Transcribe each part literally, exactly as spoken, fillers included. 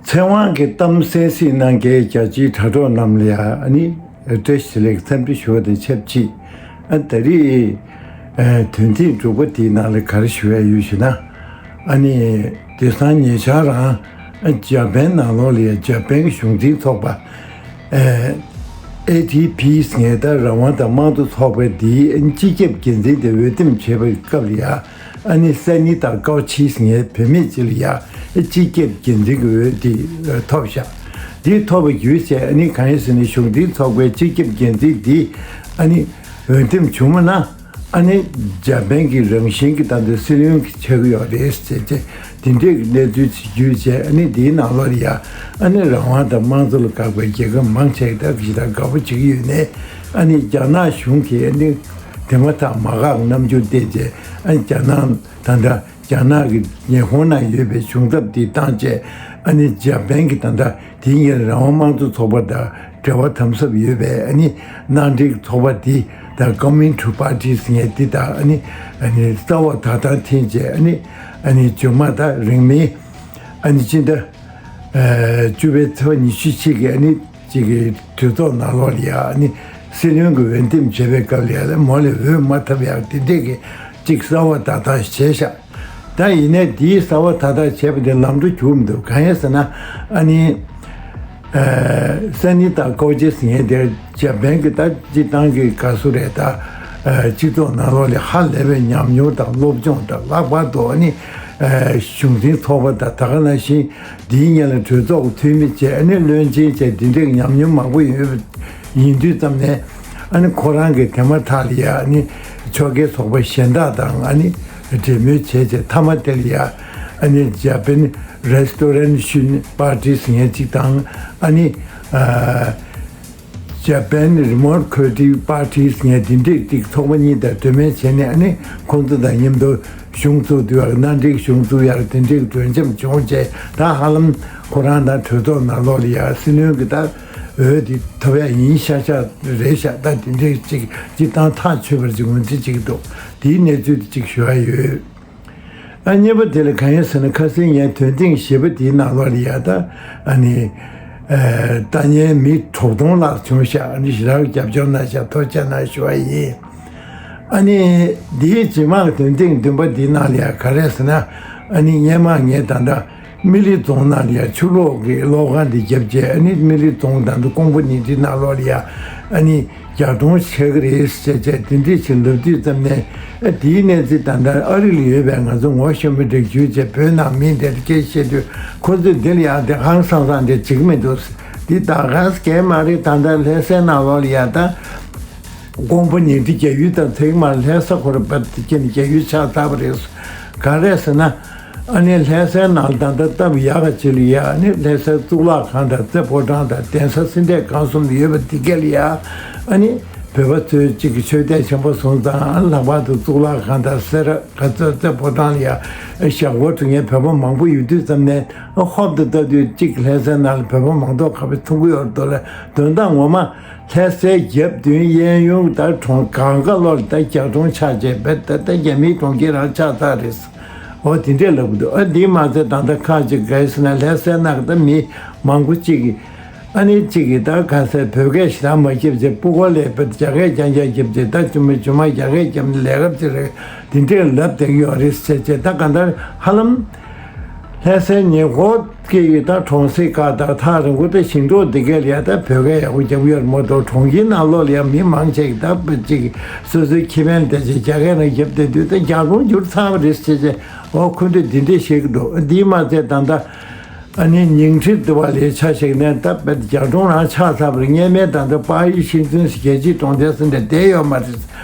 ཚེ་དབང་གི་གཏམ་གསན་གཟིགས་གནང་མཁན་རྒྱ་ཆེའི་དྲ་གྲོགས་རྣམས་ལ་ཡང་ཨ་ནི་བཀྲ་ཤིས་བདེ་ལེགས་འཚམས་འདྲི་ཞུ་བ་དང་ཆབས་ཅིག་ཨ་ད་རེས་ཨ་དོན་ཐེངས་དྲུག་པ་དེའི་ནང་ལ་ག་རེ་ཞུ་ཡ་ཡོད་ཞུ་ན། ཨ་ནི་དེང་སང་ཉེ་ཆར་རང་ཨ་འཇར་པན་ནང་ལོགས་ལ་ཡང་འཇར་པན་གྱི་གཞུང་འཛིན་ཚོགས་པ་ཨ་ཨེ་ཊི་པི་ཟེར་མཁན་ད་རང་དབང་དང་དམངས་གཙོ་ཚོགས་པ་འདིའི་སྤྱི་ཁྱབ་འགན་འཛིན་དེ་འོས་འདེམས་བྱས་པའི་སྐབས་ལ་ཡང་ཨ་ནི་སན་ནི་ཏཱ་ཀའོ་ཆི་ཟེར་མཁན་བུད་མེད་ཅིག་ལ་ཡང་སྤྱི་ཁྱབ་འགན་འཛིན་གྱི་འོས་དེ་ཐོབ་ཤག་དེ་ཐོབ་པ་བརྒྱུད་བྱས་ཨ་ནི་གང་ཡིན་ཟེར་ན་གཞུང་འཛིན་ཚོགས་པའི་སྤྱི་ཁྱབ་འགན་འཛིན་འདི་ཨ་ནི་འོས་འདེམས་བྱུང་བ་ན། ཨ་ནི་འཇར་པན་གྱི་རང་བཞིན་གྱི་ད་ལྟ་སྲིད་བློན་གྱི་ཆགས་ཀྱི་ཡོད་རེད་ཟེར་བྱས་དེ་འདྲའི་གནས་ཚུལ་ཅིག་བརྒྱུད་བྱས་ཨ་ནི་དེའི་ནང་ལོགས་ལ་ཡ་ཨ་ནི་རང་དབང་དང་དམངས་གཙོ་ལ་དགའ་བའི་རྒྱལ་ཁབ་མང་ཆེ་གི་ད་གི་ཞེ་དྲག་དགའ་པོ་བྱེད་ཀྱི་ཡོད་ནས་ཨ་ནི་རྒྱ་ནག་གཞུང་གིས་ཨ་ནི་དེ་མ་ཐག་མ་དགའ་རྣམ་འགྱུར་བསྟན་བྱས་ཨ་ནི་རྒྱ་ནག་ད་ལྟ་རྒྱ་ནག་གི་ཉེ་འཁོར་ན་ཡོད་པའི་གཞུང་ཚབ་དེ་བཏང་བྱས་ཨ་ནི་འཇར་པན་གྱི་ད་ལྟ་དེའི་ཉིན་རང་དབང་དམངས་གཙོ་ཚོགས་པ་དང་འབྲེལ་བ་དམ་ཟབ་ཡོད་པའི་ཨ་ནི་མནའ་འབྲེལ་ཚོགས་པ་འདི་དང་ཀོ་མིན་ཊི་པར་ཊི་ཟེར་མཁན་འདི་དང་ཨ་ནི་ཨ་ནི་རྩ་བ་དག་དང་འཐེན་བྱས་ཨ་ནི་ཨ་ནི་རྗེས་མ་ད་རིང་མིན་ཨ་ནི་སྤྱི་ཟླ་བཅུ་པའི་ཚེས་པ་ཉི་ཤུ་གཅིག་གི་ཨ་ནི་གཅིག་གི་གྲོས་ཚོགས་ནང་ལོགས་ལ་ཡ་ཨ་ནི་སྲིད་བློན་གྱི་འོས་འདེམས་བྱས་པའི་སྐབས་ལ་ཡ་མོ་ལས་འོས་མ་ཐོབ་ཡག་དེ་འདྲས་ཀྱི་གཅིག་གསར་བ་དག་དང་བྱས་ཤག་ད་ཡིན་ནའི་དེའི་གསར་བ་ད་ལྟ་བྱས་པ་དེ་ལམ་འགྲོ་གྱུར་མི་འདུག་གང་ཡིན་ཟེར་ན་ཨ་ནི་ཨ་སན་ནི་ཏཱ་ཀའོ་ཆི་ཟེར་མཁན་དེ་འཇར་པན་གྱི་ད་སྤྱི་བཏང་གི་ག་སུ་རེད་ད་ཨ་སྤྱི་ཚོགས་ནང་ལོགས་ལ་ཧ་ལས་པའི་ཉམས་མྱོང་དང་སློབ་སྦྱོང་དང་ལྷག་པར་དུ་ཨ་ནི་ཨ་གཞུང་འཛིན་ཚོགས་པ་དང་ད་ག་ནང་བཞིན་འདིའི་སྔོན་ལ་གྲོས་ཚོགས་འཐུས་མི་བྱས་ཨ་ནི་བློན་ཆེན་བྱས་འདི་འདྲའི་ཉམས་མྱོང་མང་པོ་ཡོད་པ་ཡིན་དུས་ཙམ་ནས་ཨ་ནི་ཁོ་རང་གི་དེ་མ་ཐག་ལ་ཡ་ཨ་ནི་ཕྱོགས་འགལ་ཚོགས་པ་གཞན་དག་དང་ཨ་ནི་འབྲེལ་མོལ་བྱས་རྗེས་མཐའ་མ་དེ་ལ་ཡ་ཨ་ནི་ཇ་པན་རེ་སི་ཊོ་རན་ཤུན་པར་ཊི་ཟེར་མཁན་གཅིག་དང་ཨ་ནི་ཨ་ཇ་པན་རི་མོ་ཀེ་རེ་ཊིབ་པར་ཊི་ཟེར་མཁན་དེ་འདྲས་གཅིག་ཚོགས་པ་གཉིས་དང་གྲོས་མོལ་བྱས་ནས་ཨ་ནི་ཁོང་ཚོ་དང་མཉམ་དུ་གཞུང་བཙུགས་དུས་ཡར་མནའ་འབྲེལ་གཞུང་བཙུགས་ཡར་དེ་འདྲའི་གྲོས་འཆམ་བྱུང་རྗེས་ད་ཧ་ལམ་ཁོ་རང་དང་གྲོས་ཚོགས་ནང་ལོགས་ལ་ཡ་སྲིད་བློན་གྱི་ད་འོས་དེ་ཐོབ་ཡ་ཡིན་ཤག་ཤག་རེད་ཤག་ད་དེ་འདྲའི་ཅིག་སྤྱི་བཏང་ཐག་ཆོད་པར་ཅིག་ངོས་འཛིན་བྱེད་ཀྱི་འདུག་དེའི་གནས་ཚུལ་དེ་ཅིག་ཞུ་ཡ་ཡོད། ཨ་གཉིས་པ་དེ་ལ་གང་ཡིན་ཟེར་ན་ཁ་སང་ངས་དོན་ཐེངས་བཞི་པ་དེའི་ནང་ལོགས་ལ་ཡ་ད་ཨ་ནི་ཨ་ལྟ་ཉན་མི་དྲུག་སྟོང་ལྷག་བྱུང་ཤག་ཨ་ནི་ཞེ་དྲག་རྒྱབ་སྐྱོར་གནང་ཤག་ཐུགས་རྗེ་གནང་ཞུ་བ་ཡིན། ཨ་ནི་འདིའི་རྗེས་མ་དོན་ཐེངས་བདུན་པ་འདིའི་ནང་ལ་ཡ་ག་རེ་ཟེར་ན་ཨ་ནི་སྔོན་མ་ངས་ད་ལྟ་སྨི་ལི་རྫོང་ནང་ལ་ཡ་ཆུ་ལོག་གི་གློག་ཁང་འདི་བརྒྱབ་རྗེས་ཨ་ནི་སྨི་ལི་རྫོང་དང་དུ་ཀོང་པོ་ཉིང་ཁྲི་ནང་ལོགས་ལ་ཡ་ཨ་ནི་རྒྱ་གྲོང་ཆགས་ཀྱི་རེད་ཟེར་བྱས་དེ་འདྲས་ཞིག་ལབ་དུས་ཙམ་ནས་ཨ་དེའི་གནས་ཚུལ་ད་ལྟ་ཨ་རི་ལ་ཡོད་པའི་ང་ཚོ་ངོ་ཤེས་མི་འདྲ་བརྒྱུད་བྱས་བོད་ནང་མི་འདྲ་སྐད་བཤད་དུས་ཁོ་ཚོས་འདི་ལ་ཡང་དེ་ཧང་སང་སང་འདྲ་བྱེད་ཀྱི་མི་འདུག་འདི་ད་ག་ས་གས་མ་རེད། ད་ལྟ་ལྷ་སའི་ནང་ལོགས་ལ་ཡ་ད། ཀོང་པོ་ཉིང་ཁྲི་རྒྱ་ཡུལ་དང་ཚེག་མ་ལྷ་ས་ཁོ་ར་བབ་དེ་ཀྱེ་ནི་རྒྱ་ཡུལ་ཆགས་ཚར་བ་རེད། ག་རེ་ཟེར་ན། ཨ་ནི་ལྷ་སའི་ནང་ད་ལྟ་སྟབས་ཡག་ག་ཅིག་ལ་ཡ་ཨ་ནི་ལྷ་སའི་གཙུག་ལག་ཁང་དང་རྩེ་ཕོ་བྲང་དང་གདན་ས་སེ་འབྲས་དགོན་གསུམ་ཡོད་པ་དེ་ག་ལ་ཡ་ཨ་ནི་བོད་པ་ཚོས་གཅིག་གི་ཆོས་དད་ཆེན་པོ་སོང་ཙང་ཨ་ནི་ལྷག་པར་དུ་གཙུག་ལག་ཁང་དང་སེ་ར་ག་ཚོད་རྩེ་ཕོ་བྲང་ལ་ཡ་ཨ་ཞབས་སྐོར་འགྲོ་མཁན་བོད་པ་མང་པོ་ཡོད་དུས་ཙམ་ནས་ཨ་ཧོབ་ཏེ་ལྟ་དུས་གཅིག་ལྷ་སའི་ནང་ལ་བོད་པ་མང་ཐོག་ཁ་པའི་ཐུག་གི་ཡོད་རེད་འདུག་ལ་དོན་དག་ངོ་མ། ལྷ་སའི་རྒྱབ་མདུན་གཡས་གཡོན་ད་གྲོང་གང་ག་ལོར་ད་རྒྱ་གྲོང་ཆགས་བྱས་བེད་ད་ད་རྒྱ་མིའི་གྲོང་ཁྱེར་རང་ཆགས་ཚར་རེད། འོ་དེ་འདྲས་ལབ་གི་འདུག་ཨ་འདི་མ་ཚད་ད་ལྟ་ཁག་ཅིག་ག་རེ་ཟེར་ན་ལྷ་སའི་ནང་གི་ད་མི་མང་པོ་ཅིག་གིས་ཨ་ནི་ཅིག་གིས་ད་ག་ས་བོད་སྐད་ཞེ་དྲག་མ་ཤེས་བྱས་སྤུ་གུ་ལས་བེད་རྒྱ་སྐད་རྐྱང་རྐྱང་བརྒྱབ་བྱས་ད་ཆུང་མ་ཆུང་མ་རྒྱ་སྐད་བརྒྱབ་ནས་ལས་ཀ་ཅིག་རེད། དེ་འདྲས་ལབ་བསྡད་ཀྱི་ཡོད་རེད་ཟེར་བྱས་ད་གང་ལྟར་ཧ་ལམ་ལྷ་སའི་ཉེ་འཁོར་གྱི་ད་གྲོང་གསེབ་ཁག་དང་ཐག་རིང་པོ་ད་ཞིང་འབྲོག་འདི་གས་ལ་ཡ་ད་བོད་སྐད་ཡག་པོ་རྒྱབ་ཡོད་མ་གཏོགས་གྲོང་ཁྱེར་ནང་ལོགས་ལ་ཡ་མི་མང་ཆེ་གི་ད་ཅིག་སོ་སོའི་ཁེ་ཕན་དེ་ཅིག་རྒྱ་སྐད་ནང་རྒྱབ་བསྡད་དུས་ད་རྒྱ་གྲོང་འགྱུར་ཚར་བ་རེད་ཟེར་བྱས་འོ་ཁོ་ཚོས་འདི་འདྲས་བཤད་ཀྱི་འདུག་འདིའི་མ་ཚད་ད་ལྟ། ཨ་ནི་ཉིང་ཁྲི་དུ་བ་ལས་ཆ་བཞག་ནས་ད་བེད་རྒྱ་གྲོང་རང་ཆགས་ཚར་བར་སྔས་མའི་ད་ལྟ་པ་ཡི་ཤིང་ཙུན་ཞིག་རྒྱལ་སྤྱིའི་གྲོང་རྡལ་ཟེར་འདྲ་བསྡད་ཡོད་མ་རེད།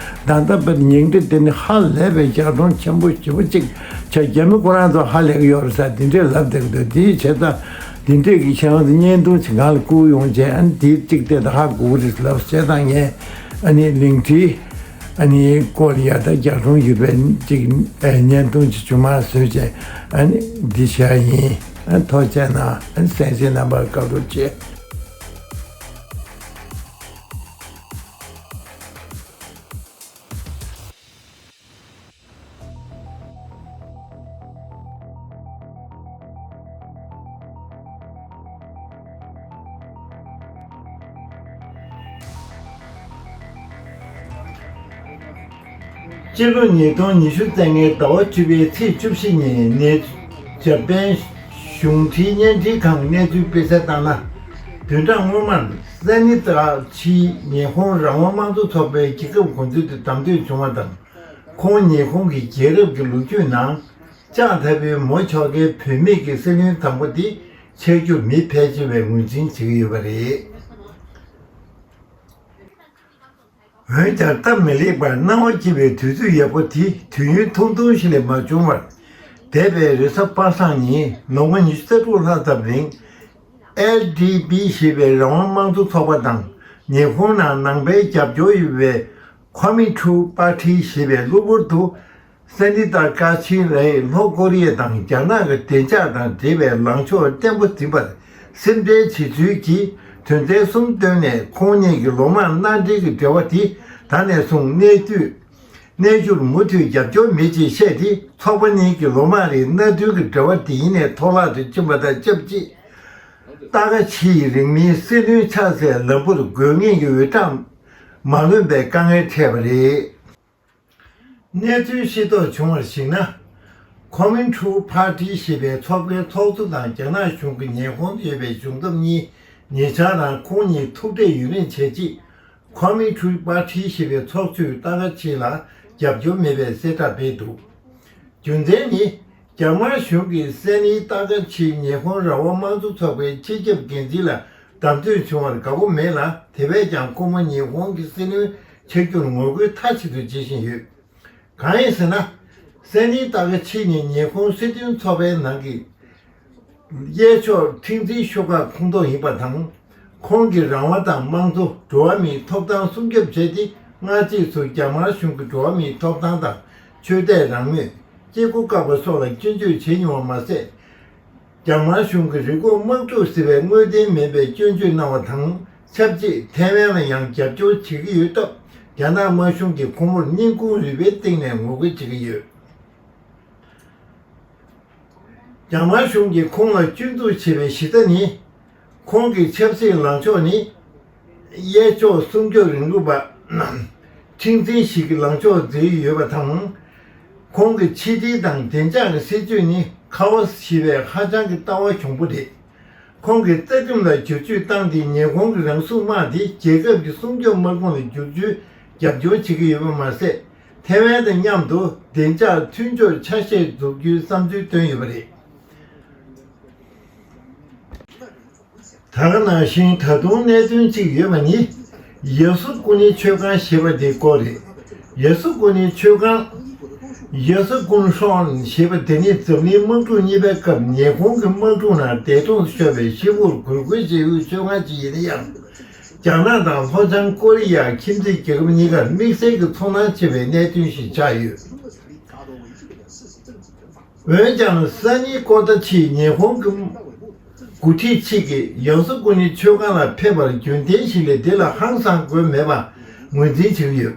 ད་ལྟ་བེད་ཉིང་ཁྲི་དེ་ནི་ཧ་ལས་པའི་རྒྱ་གྲོང་ཆེན་པོ་ཞེ་པོ་ཅིག་ཆགས་རྒྱ་མི་ཁོ་རང་ཚོ་ཧ་ལས་ཀྱི་ཡོད་རེད་ཟེར་དེ་འདྲས་ལབ་བསྡད་ཀྱི་འདུག་དེའི་བྱས་ཙང་དེ་འདྲས་ཀྱི་ཁྱེད་རང་ཚོ་བརྙན་ཐུང་ཅིག་ངང་ལ་བསྐུར་ཡོང་བྱས་ཨ་ནི་དེའི་གཅིག་དེ་ད་ཧ་གོ་གི་རེད་ལབ་བྱས་ཙང་ངས་ཨ་ནི་ཉིང་ཁྲི། ཨ་ནི་སྐོར་ཡ་ད་རྒྱ་གྲོང་ཡོད་པའི་ཅིག་བརྙན་ཐུང་ཅིག་ཆུང་མ་བཟོས་བྱས་ཨ་ནི་འདི་བྱས་ཡིན། ཨ་ཐུགས་རྗེ་གནང་། ཨ་གསན་གཟིགས་གནང་བར་བཀའ་དྲིན་ཆེ། ཕྱི་ལོ་ཉིས་སྟོང་ཉི་ཤུ་རྩ་ལྔའི་ཟླ་བ་བཅུ་པའི་ཚེས་བཅུ་བཞི་ཉིན་ནས་འཇར་པན་གཞུང་འབྲེལ་བརྙན་འཕྲིན་ཁང་གནས་ཚུལ་སྤེལ་གསལ་ལྟར་ན། བདུན་ཕྲག་སྔོན་མར་སན་ནི་ཏ་ཆི་ཉི་ཧོང་རང་དབང་དམངས་གཙོ་ཚོགས་པའི་རྒྱལ་ཁབ་འགོ་འཛིན་དུ་བདམས་ཐོན་བྱུང་བ་དང་། ཁོང་ཉི་ཧོང་གི་རྒྱལ་རབས་ཀྱི་ལོ་རྒྱུས་ནང་ལྕགས་ཐབ་པའི་མོ་ཆོ་གའི་བུད་མེད་ཀྱི་སྲིད་བློན་དང་པོ་དེ་ཆགས་རྒྱུར་མི་ཕལ་ཆེ་བས་ངོས་འཛིན་བྱེད་ཀྱི་ཡོད་པ་རེད། འོན་ཀྱང་སྟབས་མི་ལེགས་པར་གནང་བ་སྐྱེལ་བའི་དུས་ཚོད་ཡག་པོ་དེ་དུས་ཡུན་ཐུང་ཐུང་ཞིག་ལས་མ་བྱུང་བར། འདས་པའི་རེས་གཟའ་པ་སངས་ཉིན་ལོ་ངོ་ཉི་ཤུ་རྩ་དྲུག་ལྷག་ཙམ་རིང་། ཨེལ་ཌི་པི་ཞེས་པའི་རང་དབང་དམངས་གཙོ་ཚོགས་པ་དང་ཉི་ཧོང་ནང་ནང་པའི་རྒྱབ་སྐྱོར་ཡོད་པའི་ཁོ་མིན་ཊུ་པར་ཊི་ཞེས་པའི་གློ་བུར་དུ། སན་ནི་ཏཱ་ཀ་ཆི་རའི་ལྷོ་ཀོ་རི་ཡ་དང་རྒྱ་ནག་གི་བདེ་འཇགས་དང་འབྲེལ་བའི་ལངས་ཕྱོགས་བརྟན་པོ་འཛིན་པར་སེམས་ཁྲལ་བྱེད་ཚུལ་གྱི་དོན་ཚན་གསུམ་བཏོན་ནས། ཁོང་གཉིས་ཀྱི་ལོ་མང་མནའ་འབྲེལ་གྱི་འབྲེལ་བ་དེ་ད་ནས་བཟུང་གནས་དུས་གནས་རྒྱུར་མུ་མཐུད་རྒྱབ་སྐྱོར་མེད་ཅེས་བཤད་དེ། ཚོགས་པ་གཉིས་ཀྱི་ལོ་མང་རིང་མནའ་མཐུན་གྱི་འབྲེལ་བ་དེ་ཡེ་ནས་འཕྲོ་བརླག་ཏུ་ཕྱིན་པ་དང་ཆབས་ཅིག་ཏཱ་ཀ་ཆི་ཡི་རིང་མིན་སྲིད་བློན་ཆགས་སའི་ལམ་བུར་དགོས་ངེས་ཀྱི་འོས་གྲངས་མ་ལོན་པའི་དཀའ་ངལ་འཕྲད་པ་རེད། གནས་ཚུལ་ཤེས་རྟོགས་བྱུང་བར་གཞིགས་ན། ཁོ་མིན་ཊུ་པར་ཊི་ཞེས་པའི་ཚོགས་པའི་ཚོགས་གཙོ་དང་རྒྱ་ནག་གཞུང་གིས་ཉི་ཧོང་དུ་ཡོད་པའི་གཞུང་ཚབ་གཉིས་ཉེ་ཆར་རང་ཁོང་གཉིས་ཐུག་འཕྲད་ཡུན་རིང་བྱས་རྗེས། ཁོ་མིན་ཊུ་པར་ཊི་ཞེས་པའི་ཚོགས་གཙོས་ཏཱ་ཀ་ཆི་ལ་རྒྱབ་སྐྱོར་མེད་པའི་གསལ་བསྒྲགས་སྤེལ་འདུག་རྒྱུ་མཚན་ནི། རྒྱ་དམར་གཞུང་གིས་སན་ནི་ཏཱ་ཀ་ཆི་ཉི་ཧོང་རང་དབང་དམངས་གཙོ་ཚོགས་པའི་སྤྱི་ཁྱབ་འགན་འཛིན་ལ་བདམས་ཐོན་བྱུང་བར་དགའ་པོ་མེད་ལ། དེ་བས་ཀྱང་ཁོ་མོ་ཉི་ཧོང་གི་སྲིད་བློན་ཆགས་རྒྱུར་ངོ་རྒོལ་མཐའ་གཅིག་ཏུ་བྱེད་བཞིན་ཡོད། གང་ཡིན་ཟེར་ན། སན་ནི་ཏཱ་ཀ་ཆི་ནི་ཉི་ཧོང་སྲིད་དོན་ཚོགས་པའི་ནང་གི་གཡས་ཕྱོགས་ཁྲིམས་འཛིན་ཤོག་ཁག་ཁོངས་གཏོགས་ཡིན་པ་དང་། ཁོང་གིས་རང་དབང་དང་དམངས་གཙོ། འགྲོ་བ་མིའི་ཐོབ་ཐང་སྲུང་སྐྱོབ་བྱས་ཏེ། སྔ་རྗེས་སུ་རྒྱ་དམར་གཞུང་གིས་འགྲོ་བ་མིའི་ཐོབ་ཐང་དང་། ཆོས་དད་རང་མོས། སྐྱེ་སྒོ་བཀག་པ་སོགས་ལ་སྐྱོན་བརྗོད་བྱེད་མྱོང་བ་མ་ཟད། རྒྱ་དམར་གཞུང་གིས་རི་འགོག་དམག་འཁྲུག་ཟེར་བའི་དངོས་བདེན་མིན་པའི་སྐྱོན་བརྗོད་གནང་བ་དང་། ཆབས་ཅིག་ཐའེ་ཝན་ལ་ཡང་རྒྱབ་སྐྱོར་བྱེད་ཀྱི་ཡོད་སྟབས། རྒྱ་ནག་དམར་གཞུང་གིས་ཁོ་མོར་སྙིང་ཁུང་རུས་པའི་གཏིང་ནས་ངོ་རྒོལ་བྱེད་ཀྱི་ཡོད། རྒྱ་དམར་གཞུང་གིས་ཁོང་ལ་སྐྱོན་འཛུགས་བྱས་པའི་གཞི་རྩ་ནི། ཁོང་གི་ཆབ་སྲིད་ལངས་ཕྱོགས་ནི། གཡས་ཕྱོགས་སྲུང་སྐྱོབ་རིང་ལུགས་པ། ཁྲིམས་འཛིན་ཞིག་གི་ལངས་ཕྱོགས་འཛིན་ཡོད་པ་དང་། ཁོང་གི་ཕྱི་དྲིལ་དང་བདེ་འཇགས་ཀྱི་སྲིད་ཇུས་ནི་ཁ་ཝ་ཞེས་པའི་ཧ་ཅང་གི་ལྟ་བ་གྱོང་པོ་རེད། ཁོང་གིས་རྩ་ཁྲིམས་ལ་བསྒྱུར་བཅོས་བཏང་སྟེ། ཉི་ཧོང་གི་རང་སྲུང་དམག་དེ་རྒྱལ་ཁབ་ཀྱི་སྲུང་སྐྱོབ་དམག་དཔུང་ལ་བསྒྱུར་རྒྱུའི་རྒྱབ་སྐྱོར་བྱེད་ཀྱི་ཡོད་པ་མ་ཟད། ཐའེ་ཝན་དང་མཉམ་དུ་བདེ་འཇགས་མཐུན་སྦྱོར་ཆ་ཤས་འཛུགས་རྒྱུའི་བསམ་ཚུལ་བཏོན་ཡོད་པ་རེད། ད་ག་ནང་བཞིན་ད་དུང་གནད་དོན་གཅིག་ཡོད་པ་ནི། ཡ་སུ་ཀུ་ནི་མཆོད་ཁང་ཞེས་པ་དེའི་སྐོར་རེད། ཡ་སུ་ཀུ་ནི་མཆོད་ཁང་། ཡ་སུ་ཀུན་ཧྲོན་ཞེས་པ་དེ་ནི་འཛམ་གླིང་དམག་འཁྲུག་གཉིས་པའི་སྐབས་ཉི་ཧོང་གི་དམག་འཁྲུག་ནང་འདས་གྲོངས་སུ་ཤོར་བའི་ཤི་བོར་གུས་བཀུར་བྱེད་ཡུལ་མཆོད་ཁང་ཅིག་ཡིན་ན་ཡང་། རྒྱ་ནག་དང་ལྷོ་བྱང་ཀོ་རི་ཡ་ཁྱིམ་མཚེས་རྒྱལ་ཁབ་གཉིས་ཀར་དམིགས་བསལ་གྱི་ཚོར་སྣང་ཆེ་བའི་གནད་དོན་ཞིག་ཆགས་ཡོད། འོན་ཀྱང་སན་ནི་ཀོ་ཏ་ཆི་ཉི་ཧོང་གི་འགོ་ཁྲིད་ཅིག་གིས་ཡ་སུ་ཀུ་ནི་མཆོད་ཁང་ལ་ཕེབས་པར་རྒྱུན་ལྡན་ཞིག་ལས་དེ་ལ་ཧང་སང་དགོས་མེད་པ་ངོས་འཛིན་བྱེད་ཀྱི་ཡོད།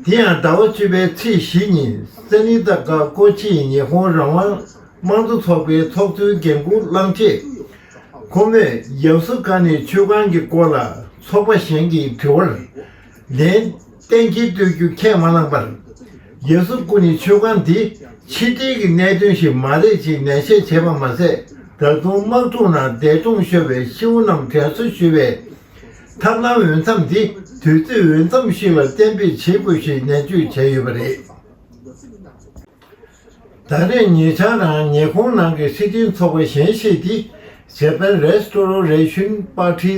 དེ་ཡང་ཟླ་བ་བཅུ་པའི་ཚེས་བཞི་ཉིན་སན་ནི་ཏཱ་ཀ་ཀོ་ཆི་ཉི་ཧོང་རང་དབང་དམངས་གཙོ་ཚོགས་པའི་ཚོགས་གཙོའི་འགན་འཁུར་བླངས་རྗེས། ཁོ་མོས་ཡ་སུ་ཀ་ནི་མཆོད་ཁང་གི་སྐོར་ལ་ཚོགས་པ་གཞན་གྱི་དྲི་བར་ལན་གཏན་འཁེལ་གཏོད་རྒྱུ་ཁས་མ་བླངས་པར། ཡ་སུ་ཀུ་ནི་མཆོད་ཁང་འདི་ཕྱི་དྲིལ་གྱི་གནད་དོན་ཞིག་མ་རེད་ཅེས་ནན་བཤད་བྱས་པ་མ་ཟད། ད་དུང་དམག་འཁྲུག་ནང་འདས་གྲོངས་ཤོར་བའི་ཤི་བོ་རྣམས་དྲན་གསོ་ཞུ་བའི་ཐབས་ལམ་འོས་འཚམ་འདི་དུས་ཚོད་འོས་འཚམ་ཞིག་ལ་གཏན་འབེབས་བྱེད་དགོས་ཞེས་ནན་བརྗོད་བྱས་ཡོད་པ་རེད། ད་རེས་ཉེ་ཆར་རང་ཉི་ཧོང་ནང་གི་སྲིད་དོན་ཚོགས་པ་གཞན་ཞིག་སྟེ། Japan Restoration Party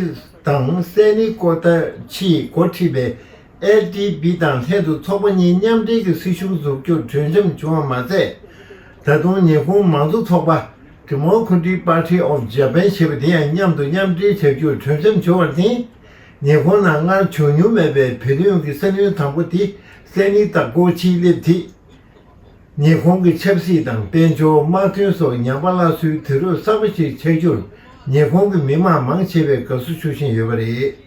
དང་སན་ནི་ཀོ་ཏ་ཆིས་འགོ་ཁྲིད་པའི་ཨེལ་ཏི་པི་དང་ལྷན་དུ་ཚོགས་པ་གཉིས་མཉམ་འབྲེལ་གྱི་སྲིད་གཞུང་འཛུགས་རྒྱུར་གྲོས་འཆམ་བྱུང་བ་མ་ཟད། ད་དུང་ཉི་ཧོང་མང་གཙོ་ཚོགས་པ་Democratic Party of Japan ཞེས་པ་དེ་ཡང་མཉམ་དུ་མཉམ་འབྲེལ་བྱ་རྒྱུར་གྲོས་འཆམ་བྱུང་བར་བརྟེན། ཉི་ཧོང་ནང་སྔར་བྱུང་མྱོང་མེད་པའི་བོད་དོན་གྱི་སྲིད་བློན་དང་པོ་དེ་སན་ནི་ཏཱ་ཀོ་ཆིས་སླེབས་དེས། ཉི་ཧོང་གི་ཆབ་སྲིད་དང་དཔལ་འབྱོར། དམག་དོན་སོགས་ཉམས་པ་སླར་གསོའི་དུས་རབས་གསར་པ་ཞིག་ཆགས་རྒྱུར་ཉི་ཧོང་གི་མི་མང་མང་ཆེ་བས་དགའ་བསུ་ཞུ་བཞིན་ཡོད་པ་རེད།